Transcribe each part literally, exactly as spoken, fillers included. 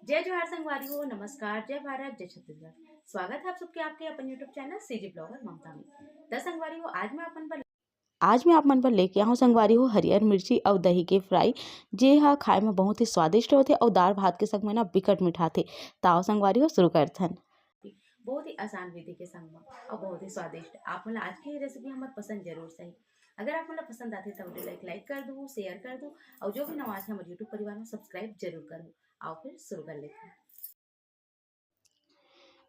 जय जोहार संगवारी हो, नमस्कार, जय भारत, जय छत्तीसगढ़। स्वागत है आप सबके आपके अपन YouTube चैनल सीजी ब्लॉगर ममता में। त संगवारी हो, आज मैं अपन बर आज मैं आप मन बर लेके आहूँ संगवारी हो हरियर मिर्ची अउ दही के फ्राई, जे ह खाए में बहुत ही स्वादिष्ट होथे अउ दार भात के संग में ना बिकट मिठाथे। त आओ संगवारी हो, शुरू करथन। बहुत ही आसान विधि के संग म अउ बहुत ही स्वादिष्ट। आप मन ला आज के रेसिपी हमर पसंद जरूर सही। अगर आप मन ला पसंद आथे त वीडियो ला एक लाइक कर दू, शेयर कर दू, अउ जो भी नवा आथे हमर YouTube परिवार में सब्सक्राइब जरूर करू। आओ फिर शुरू कर लेथन।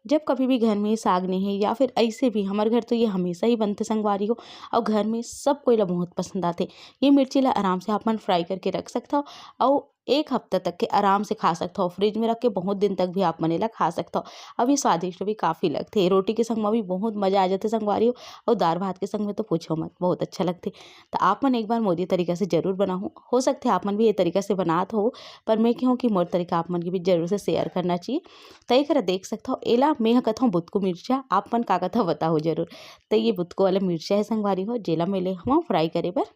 जब कभी भी घर में साग नहीं है या फिर ऐसे भी, हमारे घर तो ये हमेशा ही बनते संगवारी हो, और घर में सब कोई ला बहुत पसंद आते। ये मिर्ची ला आराम से आप मन फ्राई करके रख सकता हो और एक हफ्ता तक के आराम से खा सकता हो। फ्रिज में रख के बहुत दिन तक भी आप मन एला खा सकता हो। अब ये स्वादिष्ट भी काफ़ी लगते, रोटी के संग में भी बहुत मज़ा आ जाते संगवारी हो, और दार भात के संग में तो पूछो मत, बहुत अच्छा लगते। तो आप मन एक बार मोर ये तरीका से जरूर बनाओ। हो सकते आप मन भी ये तरीका से बनात हो, पर मैं कहूँ कि मोर तरीका आप मन के भी जरूर से शेयर करना चाहिए। त एकरा देख सकथव, एला मेंह कथव बुतकू मिर्चा, आप मन का कथव बताहू जरूर। त ये बुतकू वाला मिर्चा है संगवारी हो, जेला मैं ले हवं फ्राई करे बर।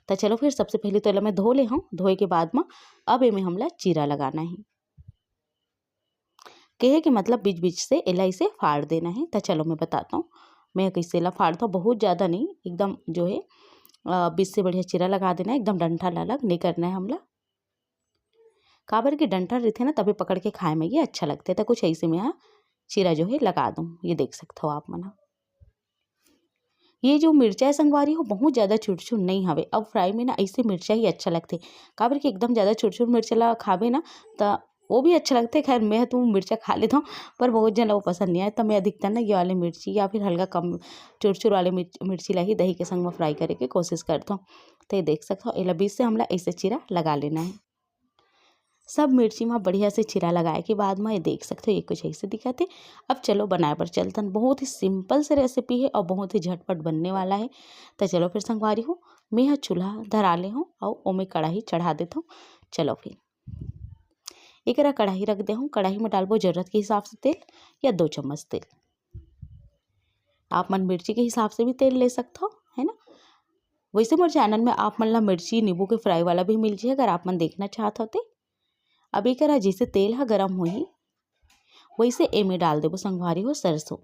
त चलो फिर सबसे पहले तो एला मैं धो ले हवं, धोए के बाद म अब एमे हमला चीरा लगाना है। कहे के मतलब बीच बीच से एला इसे फाड़ देना है। त चलो मैं बताता हूँ मैं कैसे एला फाड़ता हूँ। बहुत ज़्यादा नहीं, एकदम जो है अ, बीच से बढ़िया चीरा लगा देना है, एकदम डंठल अलग नहीं करना है हमला। काबर के डंठल रहिथे ना, तबे पकड़ के खाए में ये अच्छा लगथे। त कुछ ऐसे में यहाँ चीरा जो है लगा दूँ, ये देख सकथव आप मन ह। ये जो मिर्चा है संगवारी हो, बहुत ज़्यादा चुरचुर नहीं हवे। अब फ्राई में ना ऐसे मिर्चा ही अच्छा लगथे, काबर कि एकदम ज़्यादा चुरचुर मिर्चा ला खाबे ना त वो भी अच्छा लगथे। खैर मैं तो मिर्चा खा लेथव, पर बहुत झन ला वो पसंद नहीं आए, त मैं अधिकतर ना ये वाले मिर्ची या फिर हल्का कम चुरचुर वाले मिर्च मिर्ची ला ही दही के संग में फ्राई करे के कोशिश करथव। त ये देख सकथव, एला बीच से हमला ऐसे चीरा लगा लेना है। सब मिर्ची में बढ़िया से चीरा लगाए के बाद में ये देख सकथव, ये कुछ ऐसे दिखत हे। अब चलो बनाए बर चलथन। बहुत ही सिंपल से रेसिपी है और बहुत ही झटपट बनने वाला है। त चलो फिर संगवारी हो, मैं ह चूल्हा धरा ले हूँ और ओमे कढ़ाई चढ़ा देथव। चलो फिर एकरा कढ़ाई रख दे हूँ। कढ़ाई में डालबो जरूरत के हिसाब से तेल या दो चम्मच तेल। आप मन मिर्ची के हिसाब से भी तेल ले सकथव, है ना। वैसे मोर चैनल में आप मन ला मिर्ची नींबू के फ्राई वाला भी मिल जाए, अगर आप मन देखना चाहत हो ते। अब एकरा जैसे तेल ह गरम होही, वैसे एमे डाल देबो संगवारी हो सरसों।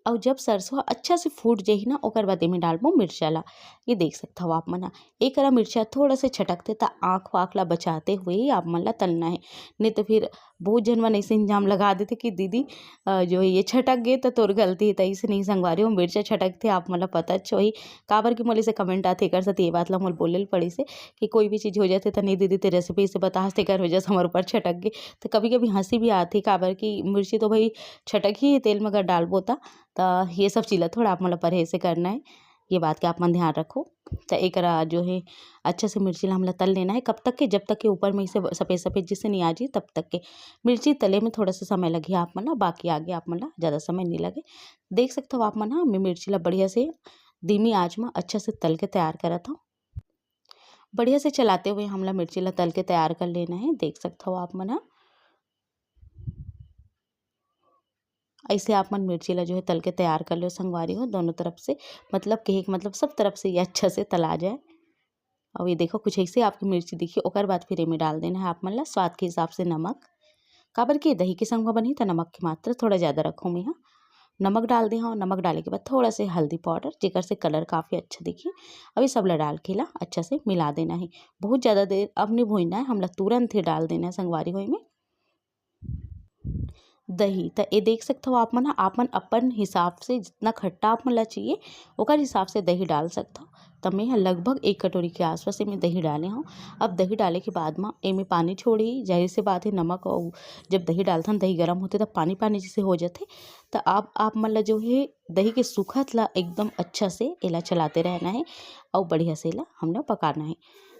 अउ जब सरसों ह अच्छा से फूट जाही ना, ओकर बाद एमे डालबो मिर्चा ला। ये देख सकथव आप मन ह, एकरा मिर्चा थोड़ा से छटकथे त आँख वाँख ला बचाते हुए ही आप मन ला तलना है, नहीं तो फिर बहुत झन मन ऐसे इल्जाम लगा देथे कि दीदी अ, जो है ये छटक गे त तोर गलती हे। त ऐसे नहीं संगवारी हो, मिर्चा छटकथे आप मन ला पता होही, काबर कि मोला इसे कमेंट आथे, एकर सेती ये बात ला मोला बोले ल पड़िस हे कि कोई भी चीज़ हो जाथे त नहीं दीदी ते रेसिपी से बतास, तेकर वजह से हमर ऊपर छटक गे। त कभी कभी हंसी भी आथे, काबर कि मिर्ची तो भाई छटक ही हे तेल में अगर डालबो त। त ये सब चीज़ ला थोड़ा आप मन ला परहेज से करना है, ये बात के आप मन ध्यान रखो। त एकरा जो है अच्छा से मिर्ची ला हमला तल लेना है। कब तक के? जब तक के ऊपर में इसे सफेद सफेद जैसे नहीं आ जाए तब तक के। मिर्ची तले में थोड़ा सा समय लगे आप मन ला, बाकी आगे आप मन ला ज़्यादा समय नहीं लगे। देख सकथव आप मन ह, मैं मिर्ची ला बढ़िया से धीमी आंच में अच्छा से तल के तैयार करत हव। बढ़िया से चलाते हुए हमला मिर्ची ला तल के तैयार कर लेना है। देख सकथव आप मन ह, ऐसे आप मन मिर्ची ला जो है तल के तैयार कर लो संगवारी हो, दोनों तरफ से, मतलब कहे के मतलब सब तरफ से ये अच्छा से तला जाए। और ये देखो कुछ ऐसे आपकी मिर्ची दिखी, ओकर बाद फिर एमे डाल देना है आप मन ला स्वाद के हिसाब से नमक, काबर कि दही के संग म बनही त नमक के मात्रा थोड़ा ज़्यादा रखूँ मैं ह। नमक डाल दे हव, नमक डाले के बाद थोड़ा से हल्दी पाउडर, जेकर से कलर काफ़ी अच्छा दिखी। अब ये सब ला डाल के ला अच्छा से मिला देना है। बहुत ज़्यादा देर अब नहीं भूनना है, हमला तुरंत ही डाल देना है संगवारी हो एमे दही। त ये देख सकथव आप मन ह, आप मन अपन हिसाब से जितना खट्टा आप मन ला चाहिए, ओकर हिसाब से दही डाल सकथव। त मैं ह लगभग एक कटोरी के आसपास एमे दही डाले हव। अब दही डाले के बाद म एमे पानी छोड़ही, जाहिर से बात है नमक अउ जब दही डालथन, दही गरम होथे त पानी पानी जैसे हो जाथे। त आप, आप मन ला जो है दही के सूखत ला एकदम अच्छा से एला चलाते रहना है अउ बढ़िया से एला हमला पकाना है।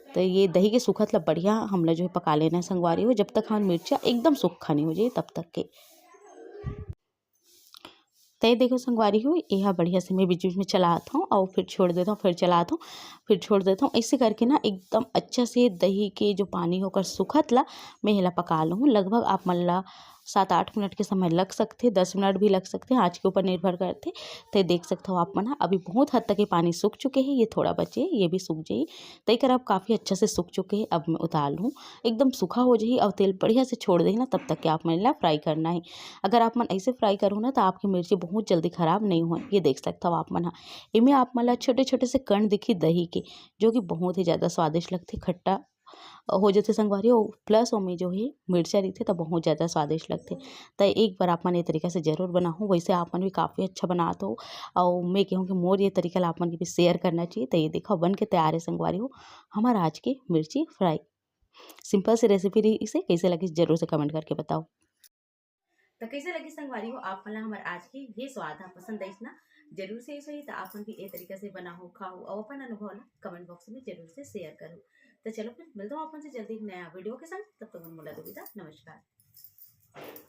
त ये दही के सूखत ला बढ़िया हमला जो है पका लेना है संगवारी हो, जब तक हमर मिर्चा एकदम सूखा नहीं हो जाए तब तक के। त ये देखो संगवारी हो, ये ह बढ़िया से मैं बीच बीच में चलात हूँ और फिर छोड़ देता हूँ, फिर चलात हूँ। फिर छोड़ देथंव। ऐसे करके ना एकदम अच्छा से दही के जो पानी हे ओकर सुखत ला मैं एला पका लूँ। लगभग आप मन ला सात आठ मिनट के समय लग सकथे, दस मिनट भी लग सकथे, आँच के ऊपर निर्भर करथे। ते देख सकथव आप मन ह, अभी बहुत हद तक ये पानी सूख चुके हे, ये थोड़ा बचे, ये भी सूख जाही। त एकर अब काफ़ी अच्छा से सूख चुके हे, अब मैं उतार लूँ। एकदम सूखा हो जाही और तेल बढ़िया से छोड़ देही ना, तब तक के आप मन ला फ्राई करना हे। अगर आप मन ऐसे फ्राई करहू ना, त आपके मिर्ची बहुत जल्दी खराब नहीं होय। ये देख सकथव आप मन ह, एमे आप मन ला छोटे-छोटे से कण दिखही दही के, जो कि बहुत ही ज़्यादा स्वादिष्ट लगथे, खट्टा हो जथे संगवारी हो, प्लस ओमे जो हे मिर्चा रहिथे त बहुत ज़्यादा स्वादिष्ट लगथे। त एक बार आप मन ये तरीका से जरूर बनाहू। वैसे आप मन भी काफ़ी अच्छा बनात हो, अउ मैं कहूँ कि मोर ये तरीका ला आप मन के भी शेयर करना चाहिए। त ये देखो बन के तैयार हे संगवारी हो हमर आज के मिर्ची फ्राई। सिंपल से रेसिपी रहिस हे, कैसे लगिस जरूर से कमेंट करके बताओ। त कैसे लगिस संगवारी हो आप मन ला हमर आज के ये स्वाद ह पसंद आइस ना? जरूर से ऐसे ही त आप मन भी ये तरीका से बनाहू, खाहू अउ अपन अनुभव ला कमेंट बॉक्स में जरूर से शेयर करहू। त चलो फिर मिलता हूँ आप मन से जल्दी एक नया वीडियो के संग, तब तक मोला दो विदा, नमस्कार।